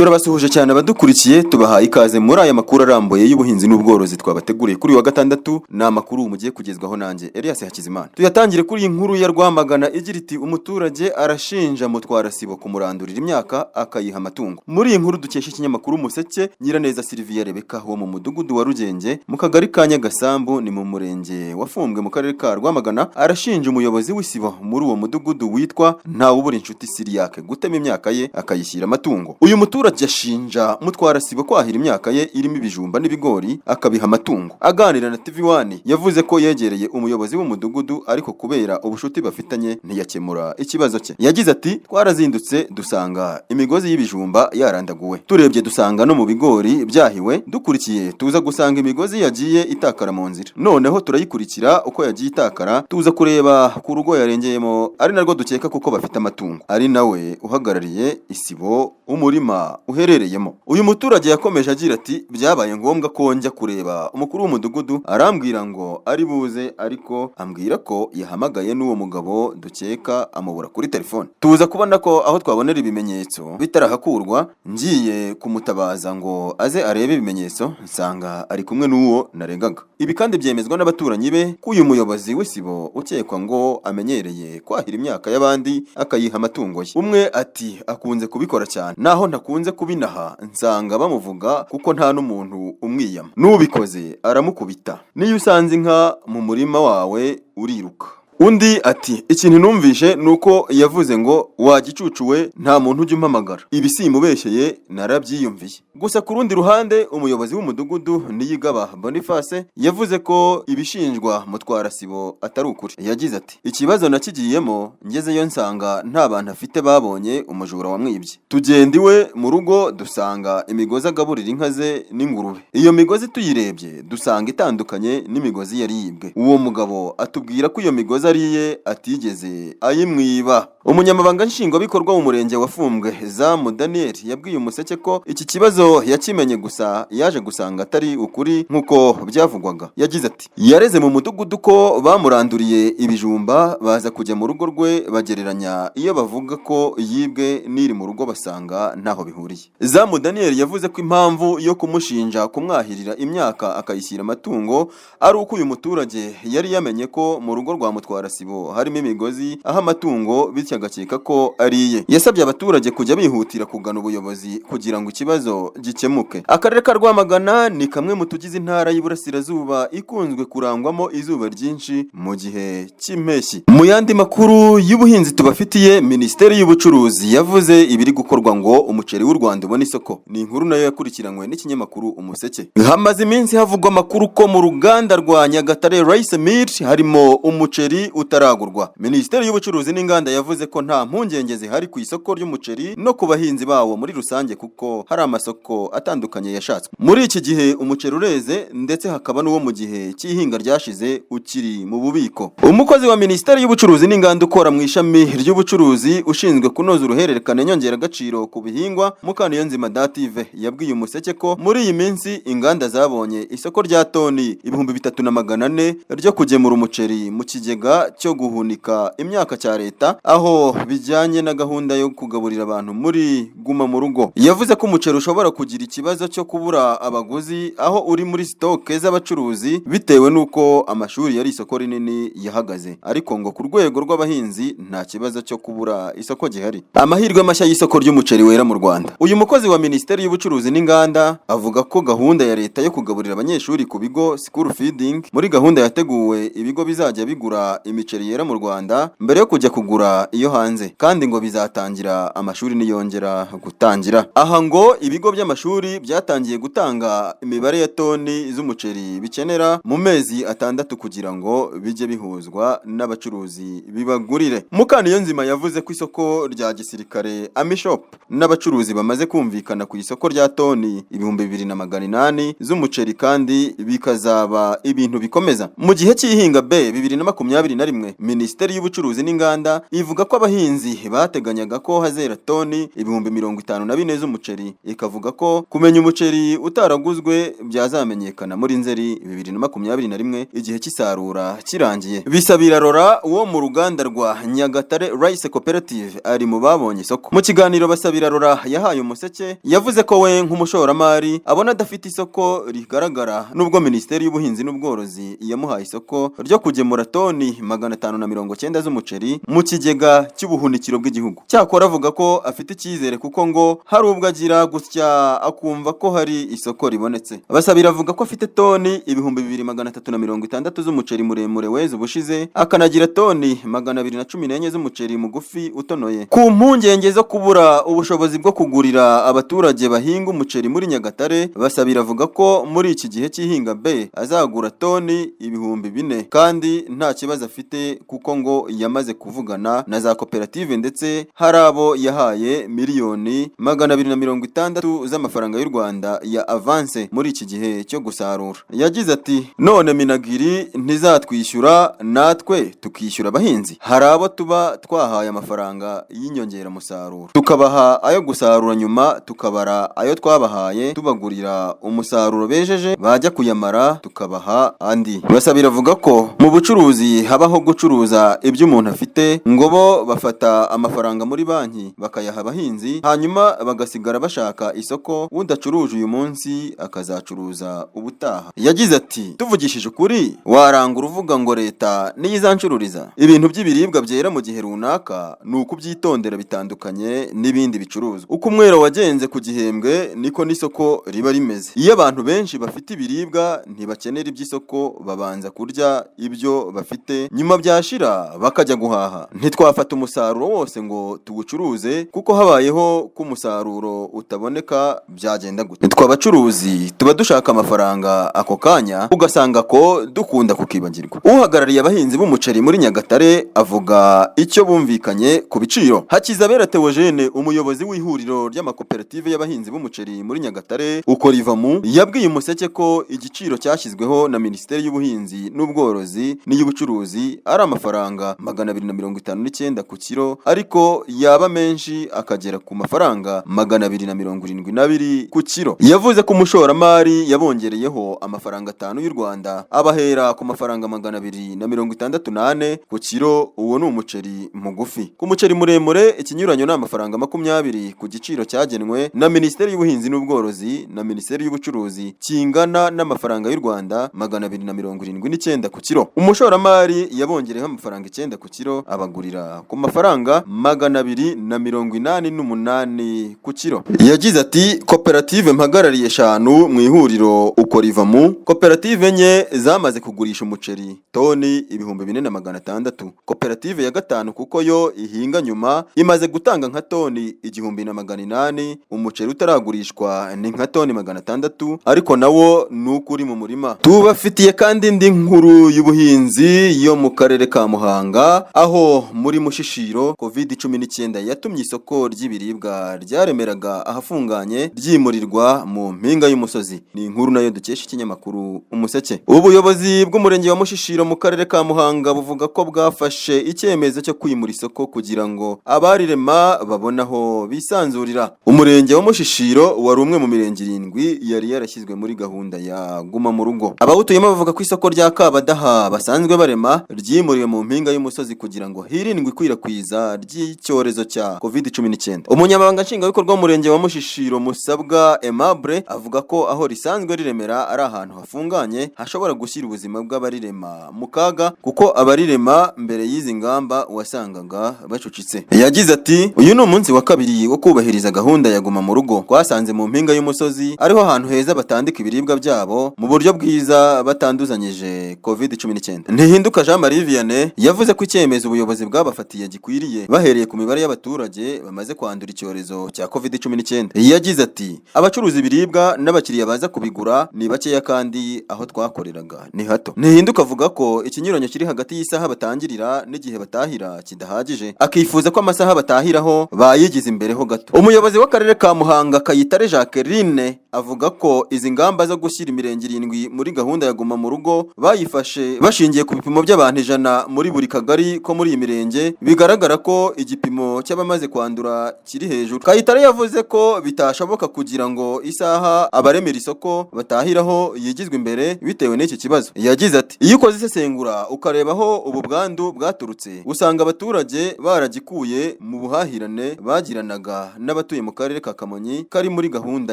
Turabasuhuje cyane abadukurikiye, tubahaye ikaze muri aya makuru arambuye y'ubuhinzi n'ubworozi twabateguriye kuri uyu wa gatandatu. Ni amakuru mugiye kugezwaho nanjye Elias Hakizimana. Tuyatangire kuri iyi nkuru ya Rwamagana igira iti: "Umuturage arashinja Mutwarasibo kumurandurira imyaka akayiha amatungo." Muri iyi nkuru dukesha ikinyamakuru Umuseke, Nyiraneza Sylvia Rebeka wo mu mudugudu wa Rugenge mu kagari ka Nyagasambu, ni mu murenge wa Fumbwe mu karere ka Rwamagana, arashinja umuyobozi w'isibo muri uwo mudugudu witwa Ntawubura Inshuti Siriyake gutema imyaka ye akayishyira amatungo. Uyu muturage ashinja Mutwarasibo kwahira imyaka ye irimo ibijumba n'ibigori akabiha amatungo. Aganira na TV One, yavuze ko yegereye umuyobozi w'umudugudu, ariko kubera ubushuti bafitanye ntiyakemura ikibazo cye. Yagize ati: "Twarazindutse dusanga imigozi y'ibijumba yarandaguwe, turebye dusanga no mu bigori byahiwe, dukurikiye tuza gusanga imigozi yagiye itakara mu nzira, noneho turayikurikira uko yagiye itakara, tuza kureba ku rugo yarengeyemo, ari narwo dukeka kuko bafite amatungo, ari nawe uhagarariye isibo umurima uherereyemo." Uyu muturage yakomeje agira ati: "Byabaye ngombwa ko njya kureba umukuru w'umudugudu, arambwira ngo ari buze, ariko ambwira ko yahamagaye n'uwo mugabo dukeka amubura kuri telefone. Tuza kubona ko aho twabonera ibimenyetso bitarahakurwa, ngiye kumutabaza ngo aze arebe ibimenyetso, nsanga ari kumwe n'uwo naregaga." Ibi kandi byemezwa n'abaturanyi be ko uyu muyobozi w'isibo ukekwa ngo amenyereye kwahira imyaka y'abandi akayiha amatungo ye. Umwe ati: "Akunze kubikora cyane, naho ntakunze kubinaha nsanga bamuvuga kuko nta n'umuntu umwiyama, n'ubikoze aramukubita. Niyo usanze inka mu murima wawe uriruka." Undi ati: "Ikintu numvishe ni uko yavuze ngo wagicucuwe, nta muntu ujya umpamagara. Ibi simubeshyeye, narabyiyumviye." Gusa ku rundi ruhande, umuyobozi w'umudugudu Niyigaba Boniface yavuze ko ibishinjwa Mutwarasibo atari ukuri. Yagize ati: "Ikibazo nakigiyemo, ngezeyo nsanga nta bantu afite babonye umujura wamwibye. Tugenda iwe mu rugo dusanga imigozi agaburira inka ze n'ingurube. Iyo migozi tuyirebye dusanga itandukanye n'imigozi yari yibwe. Uwo mugabo atubwira ko iyo migozi ari iye, atigeze ayimwiba." Umunyamabanga nshingwabikorwa w'umurenge wa Fumbwe, Zamu Daniel, yabwiye Umuseke ko iki kibazo yakimenye, gusa yaje gusanga atari ukuri nk'uko byavugwaga. Yagize ati: "Yareze mu mudugudu ko bamuranduriye ibijumba, baza kujya mu rugo rwe bagereranya iyo bavuga ko yibwe n'iri mu rugo, basanga ntaho bihuriye." Zamu Daniel yavuze ko impamvu yo kumushinja kumwahirira imyaka akayishyira amatungo ari uko uyu muturage yari yamenye ko mu rugo rwa Mutwarasibo harimo imigozi aho amatungo, bityo agakeka ko ari iye. Yasabye abaturage kujya bihutira kugana ubuyobozi kugira ngo ikibazo gikemuke. Akarere ka Rwamagana ni kamwe mu tugize intara y'Iburasirazuba ikunzwe kurangwamo izuba ryinshi mu gihe cy'impeshyi. Mu yandi makuru y'ubuhinzi tubafitiye, Minisiteri y'Ubucuruzi yavuze ibiri gukorwa ngo umuceri w'u Rwanda ubone isoko. Ni inkuru nayo yakurikiranywe n'ikinyamakuru Umuseke. Hamaze iminsi havugwa amakuru ko mu ruganda rwa Nyagatare Rice Mill harimo umuceri utaragurwa. Minisiteri y'Ubucuruzi n'Inganda yavuze ko nta mpungenge zihari ku isoko ry'umuceri no ku bahinzi bawo muri rusange, kuko hari amasoko atandukanye yashatswe. Muri iki gihe umuceri ureze, ndetse hakaba n'uwo mu gihe cy'ihinga ryashize ukiri mu bubiko. Umukozi wa Minisiteri y'Ubucuruzi n'Inganda ukora mu ishami ry'ubucuruzi ushinzwe kunoza uruhererekane nyongeragaciro ku bihingwa, Mukaniyonzima Dative, yabwiye Umuseke ko muri iyi minsi inganda zabonye isoko rya toni 3400 ryo kugemura umuceri mu kigega cyo guhunika imyaka cya leta, aho bijyanye na gahunda yo kugaburira abantu muri Guma mu Rugo. Yavuze ko umuceri ushobora kugira ikibazo cyo kubura abaguzi aho uri muri sitoke z'abacuruzi, bitewe n'uko amashuri yari isoko rinini yahagaze, ariko ngo ku rwego rw'abahinzi nta kibazo cyo kubura isoko gihari. Amahirwe mashya y'isoko ry'umuceri wera mu Rwanda. Uyu mukozi wa Minisiteri y'Ubucuruzi n'Inganda avuga ko gahunda ya leta yo kugaburira abanyeshuri ku bigo, school feeding, muri gahunda yateguwe ibigo bizajya bigura imiceri yera mu Rwanda mbere yo kujya kugura iyo hanze, kandi ngo bizatangira amashuri niyongera gutangira. Aha ngo ibigo by'amashuri byatangiye gutanga imibare ya toni z'umuceri bikenera mu mezi 6 kugira ngo bijye bihuzwa n'abacuruzi bibagurire. Mukaniyonzima yavuze ko isoko rya gisirikare, Army Shop, n'abacuruzi bamaze kumvikana ku isoko rya toni 2800 z'umuceri, kandi bikazaba ibintu bikomeza mu gihe cy'ihinga B 2024. 2021. Minisiteri y'Ubucuruzi n'Inganda ivuga ko abahinzi bateganyaga ko hazera toni 54,000 z'umuceri, ikavuga ko kumenya umuceri utaraguzwe byazamenyekana muri Nzeri 2021 igihe cy'isarura kirangiye. Bisabira Rora wo mu ruganda rwa Nyagatare Rice Cooperative ari mu babonye isoko. Mu kiganiro Basabira Rora yahaye Umuseke, yavuze ko we nk'umushoramari abona adafite isoko rigaragara, nubwo Minisiteri y'Ubuhinzi n'Ubworozi yamuhaye isoko ryo kugemura toni 590 z'umuceri mu kigega cy'ubuhunikiro bw'igihugu. Cyakora avuga ko afite icyizere kuko ngo hari ubwo agira gutya akumva ko hari isoko ribonetse. Basabira avuga ko afite toni 2360 z'umuceri muremure weze ubushize, akanagira toni 214 z'umuceri mugufi utonoye. Ku mpungenge zo kubura ubushobozi bwo kugurira abaturage bahinga umuceri muri Nyagatare, Basabira avuga ko muri iki gihe cy'ihinga B azagura toni 4000 kandi nta kibazo afite, kuko ngo yamaze kuvugana na za koperative ndetse hari abo yahaye 260,000,000 z'amafaranga y'u Rwanda ya avance muri iki gihe cyo gusarura. Yagize ati: "None Minagiri ntizatwishyura natwe tukishyura abahinzi? Hari abo tuba twahaye amafaranga y'inyongeramusaruro, tukabaha ayo gusarura, nyuma tukabara ayo twabahaye tubagurira umusaruro bejeje, bajya kuyamara tukabaha andi." Basabira avuga ko mu bucuruzi habaho gucuruza ibyo umuntu afite, ngo bo bafata amafaranga muri banki bakayaha abahinzi, hanyuma bagasigara bashaka isoko, udacuruje uyu munsi akazacuruza ubutaha. Yagize ati: "Tuvugishije ukuri, warangura uvuga ngo leta niyo izancururiza? Ibintu by'ibiribwa byera mu gihe runaka ni ukubyitondera, bitandukanye n'ibindi bicuruzwa. Uko umwero wagenze ku gihembwe niko n'isoko riba rimeze. Iyo abantu benshi bafite ibiribwa ntibakenera iby'isoko, babanza kurya ibyo bafite, nyuma byashira bakajya guhaha. Ntitwafata umusaruro wose ngo tuwucuruze, kuko habayeho ko umusaruro utaboneka byagenda gute? Twe abacuruzi tuba dushaka amafaranga ako kanya, ugasanga ko dukunda kukibagirwa." Uhagarariye abahinzi b'umuceri muri Nyagatare avuga icyo bumvikanye ku biciro. Hakizabera Theogene, umuyobozi w'ihuriro ry'amakoperative y'abahinzi b'umuceri muri Nyagatare Ukorivamu, yabwiye Umuseke ko igiciro cyashyizweho na Minisiteri y'Ubuhinzi n'Ubworozi n'iy'Ubucuruzi ari amafaranga 259 ku kiro, ariko yaba menshi akagera ku mafaranga 272 ku kiro. Yavuze ko umushoramari yabongereyeho amafaranga 5 y'u Rwanda, abahera ku mafaranga 264 ku kiro. Uwo ni umuceri mugufi. Ku muceri muremure ikinyuranyo ni amafaranga 20 ku giciro cyagenwe na Minisiteri y'Ubuhinzi n'Ubworozi na Minisiteri y'Ubucuruzi, kingana n'amafaranga y'u Rwanda 279 ku kiro. Umushoramari yabongereyeho amafaranga 9 ku kiro, abagurira ku mafaranga 288 ku kiro. Yagize ati: "Koperative mpagarariye 5 mu ihuriro Ukorivamu, koperative 4 zamaze kugurisha umuceri toni 4600. Koperative ya gatanu, kuko yo ihinga nyuma, imaze gutanga nka toni 1800. Umuceri utaragurishwa ni nka toni 600, ariko nawo ni uko uri mu murima." Tubafitiye kandi indi nkuru y'ubuhinzi yo mu karere ka Muhanga, aho muri Mushishiro COVID-19 yatumye isoko ry'ibiribwa ryaremeraga ahafunganye ryimurirwa mu mpinga y'umusozi. Ni inkuru nayo dukesha ikinyamakuru Umuseke. Ubuyobozi bw'umurenge wa Mushishiro mu karere ka Muhanga buvuga ko bwafashe icyemezo cyo kwimura isoko kugira ngo abarirema babone aho bisanzurira. Umurenge wa Mushishiro wari umwe mu mirenge 7 yari yarashyizwe muri gahunda ya Guma mu Rugo. Abawutuyemo bavuga ko isoko rya Kabadaha basanzwe barema ryimuriwe mu mpinga y'umusozi kugira ngo hirindwe ikwirakwiza ry'icyorezo cya COVID-19. Umunyamabanga nshingwabikorwa w'umurenge wa Mushishiro, Musabwa Aimable, avuga ko aho risanzwe riremera ari ahantu hafunganye hashobora gushyira ubuzima bw'abarirema mu kaga, kuko abarirema mbere y'izi ngamba wasangaga bacucitse. Yagize ati: "Uyu ni umunsi wa kabiri wo kubahiriza gahunda ya Guma mu Rugo. Twasanze mu mpinga y'umusozi ariho hantu heza batandika ibiribwa byabo mu buryo bwiza batanduzanyije COVID-19." Ntihinduka Jean Marie Vianney yavuze ko icyemezo ubuyobozi bwabafatiye gikwiriye, bahereye ku mibare y'abaturage bamaze kwandura icyorezo cya COVID-19. Yagize ati: "Abacuruza ibiribwa n'abakiriya baza kubigura ni bakeya, kandi aho twakoreraga ni hato." Ntihinduka avuga ko ikinyuranyo kiri hagati y'isaha batangirira n'igihe batahira kidahagije, akifuza ko amasaha batahiraho bayigize imbere ho gato. Umuyobozi w'akarere ka Muhanga, Kayitare Jacqueline Avuga ko izi ngamba zo gushyira imirenge 7 muri gahunda ya Guma mu Rugo bayifashe bashingiye ku bipimo by'abantu 100 muri buri kagari ko muri iyi mirenge, bigaragara ko igipimo cy'abamaze kwandura kiri hejuru. Kayitare yavuze ko bitashoboka kugira ngo isaha abaremera isoko batahiraho yigizwe imbere bitewe n'iki kibazo. Yagize ati: "Iyo ukoze isesengura ukareba aho ubu bwandu bwaturutse, usanga abaturage baragikuye mu buhahirane bagiranaga n'abatuye mu karere ka Kamonyi kari muri gahunda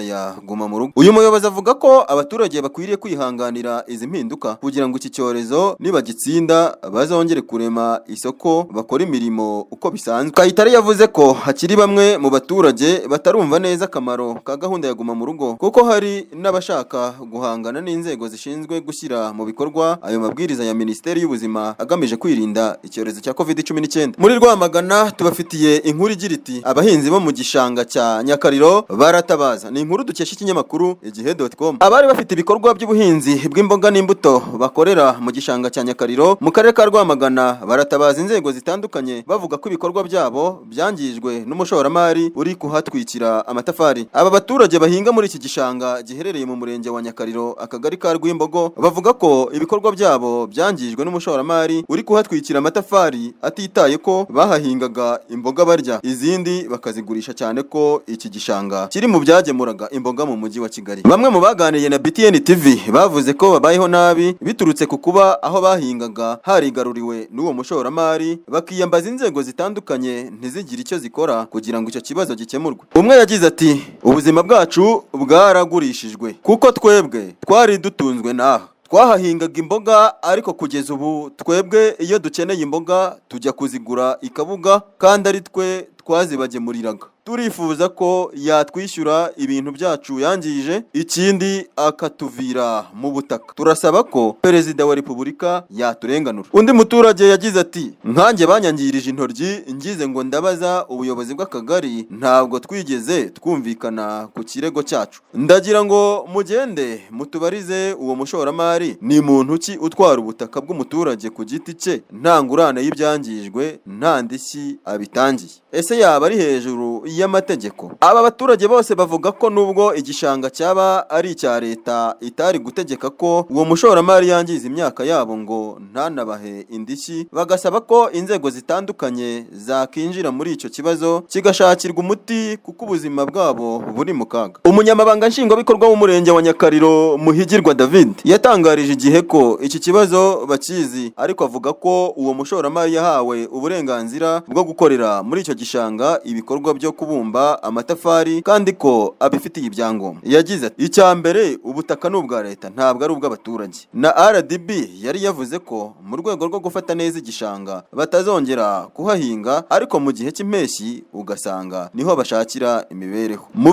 ya Guma mu Rugo." Uyu muyobozi avuga ko abaturage bakwiriye kwihanganira izi mpinduka kugira ngo iki cyorezo nibagitsinda bazongere kurema isoko bakora imirimo uko bisanzwe. Kayitare yavuze ko hakiri bamwe mu baturage batarumva neza akamaro ka gahunda ya Guma mu Rugo, kuko hari n'abashaka guhangana n'inzego zishinzwe gushyira mu bikorwa ayo mabwiriza ya Minisiteri y'Ubuzima agamije kwirinda icyorezo cya COVID-19. Muri Rwamagana tubafitiye inkuru igira iti: "Abahinzi bo mu gishanga cya Nyakariro baratabaza." Ni inkuru dukesha ikinyamakuru igihe.com. Abari bafite ibikorwa by'ubuhinzi bw'imboga n'imbuto bakorera mu gishanga cya Nyakariro mu karere ka Rwamagana baratabaza inzego zitandukanye, bavuga ko ibikorwa byabo byangijwe n'umushoramari uri kuhatwikira amatafari. Aba baturage bahinga muri iki gishanga giherereye mu murenge wa Nyakariro, akagari ka Rwimbogo, bavuga ko ibikorwa byabo byangijwe n'umushoramari uri kuhatwikira amatafari atitaye ko bahahingaga imboga barya, izindi bakazigurisha, cyane ko iki gishanga kiri mu byagemuraga imboga mu mujyi wa Kigali. Bamwe mu baganiriye na BTN TV bavuze ko babayeho nabi biturutse ku kuba aho bahingaga harigaruriwe n'uwo mushoramari, bakiyambaza inzego zitandukanye ntizigire icyo zikora kugira ngo icyo kibazo gikemurwe. Umwe yagize ati: "Ubuzima bwacu bwaragurishijwe kuko twebwe twari dutunzwe n'aha, twahahingaga imboga, ariko kugeza ubu twebwe iyo dukeneye imboga tujya kuzigura i Kabuga kandi ari twe twazibagemuriraga. Turifuza ko yatwishyura ibintu byacu yangije, ikindi akatuvira mu butaka. Turasaba ko Perezida wa Repubulika yaturenganura." Undi muturage yagize ati: "Nkanjye banyangirije intoryi, ngize ngo ndabaza ubuyobozi bw'akagari, ntabwo twigeze twumvikana ku kirego cyacu. Ndagira ngo mugende mutubarize uwo mushoramari ni muntu ki utwara ubutaka bw'umuturage ku giti cye, nta ngurane y'ibyangijwe, nta ndishyi abitangiye. Ese yaba ari hejuru y'amategeko?" Aba baturage bose bavuga ko nubwo igishanga cyaba ari icya leta, itari gutegeka ko uwo mushoramari yangiza imyaka yabo ngo ntanabahe indishyi, bagasaba ko inzego zitandukanye zakinjira muri icyo kibazo kigashakirwa umuti kuko ubuzima bwabo buri mu kaga. Umunyamabanga Nshingwabikorwa w'umurenge wa Nyakariro, Muhigirwa David, yatangarije Igihe ko iki kibazo bakizi, ariko avuga ko uwo mushoramari yahawe uburenganzira bwo gukorera muri icyo gishanga ibikorwa byo kubumba amatafari kandi ko abifitiye ibyangombwa. Yagize ati: "Icya mbere, ubutaka ni ubwa leta, ntabwo ari ubw'abaturage. Na RDB yari yavuze ko mu rwego rwo gufata neza igishanga batazongera kuhahinga, ariko mu gihe cy'impeshyi ugasanga niho bashakira imibereho. Mu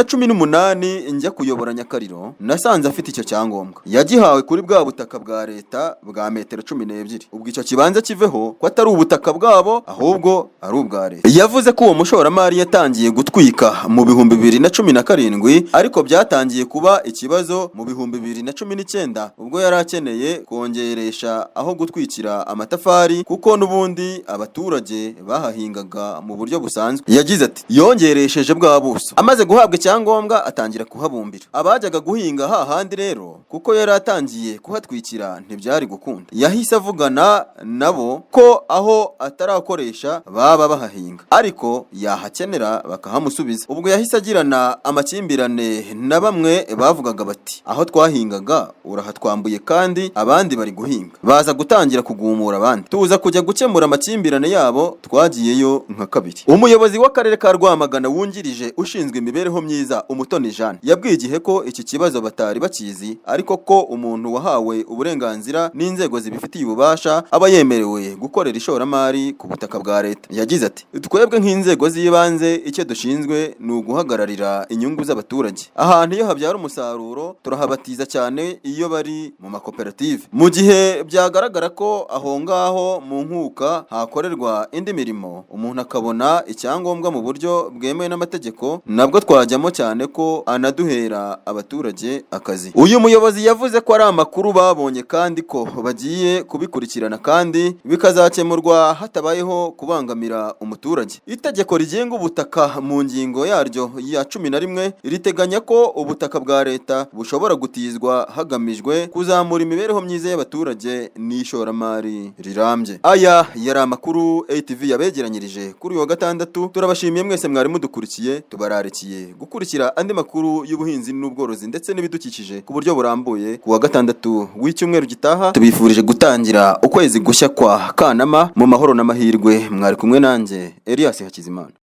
2018 njya kuyobora Nyakariro nasanze afite icyo cyangombwa, yagihawe kuri bwa butaka bwa leta bwa metero 12. Ubwo icyo kibanza kiveho ko atari ubutaka bwabo ahubwo ari ubwa leta." Yavuze ko uwo mushoramari yatangiye gutwika mu 2017, ariko byatangiye kuba ikibazo mu 2019 ubwo yari akeneye kongeresha aho gutwikira amatafari, kuko n'ubundi abaturage bahahingaga mu buryo busanzwe. Yagize ati: "Yongeresheje bwa buso, amaze guhabwa icyangombwa atangira kuhabumbira. Abajyaga guhinga hahandi rero, kuko yari atangiye kuhatwikira, ntibyari gukunda. Yahise avugana nabo ko aho atarakoresha baba bahahinga, ariko yahakenera bakahamusubiza. Ubwo yahise agirana amakimbirane na bamwe bavugaga bati aho twahingaga urahatwambuye kandi abandi bari guhinga, baza gutangira kugumura abandi, tuza kujya gukemura amakimbirane yabo, twagiyeyo nka kabiri." Umuyobozi w'akarere ka Rwamagana wungirije ushinzwe imibereho myiza, Umutoni Jeanne, yabwiye Igihe ko iki kibazo batari bakizi, ariko ko umuntu wahawe uburenganzira n'inzego zibifitiye ububasha aba yemerewe gukorera ishoramari ku butaka bwa leta. Yagize ati: "Twebwe nk'inzego z'ibanze icyo dushinzwe ni uguhagararira inyungu z'abaturage. Ahantu iyo habyara umusaruro turahabatiza, cyane iyo bari mu makoperative. Mu gihe byagaragara ko aho ngaho mu nkuka hakorerwa indi mirimo, umuntu akabona icyangombwa mu buryo bwemewe n'amategeko, nabwo twajyamo, cyane ko anaduhera abaturage akazi." Uyu muyobozi yavuze ko ari amakuru babonye kandi ko bagiye kubikurikirana kandi bikazakemurwa hatabayeho kubangamira umuturage. Itegeko rigenga rw'ubutaka mu ngingo yaryo ya 11 riteganya ko ubutaka bwa leta bushobora gutizwa hagamijwe kuzamura imibereho myiza y'abaturage n'ishoramari rirambye. Aya yari amakuru ATV yabegeranyirije kuri uyu wa gatandatu. Turabashimiye mwese mwari mudukurikiye, tubararikiye gukurikira andi makuru y'ubuhinzi n'ubworozi ndetse n'ibidukikije ku buryo burambuye ku wa gatandatu w'icyumweru gitaha. Tubifurije gutangira ukwezi gushya kwa Kanama mu mahoro n'amahirwe. Mwari kumwe nanjye, Elias Hakizimana.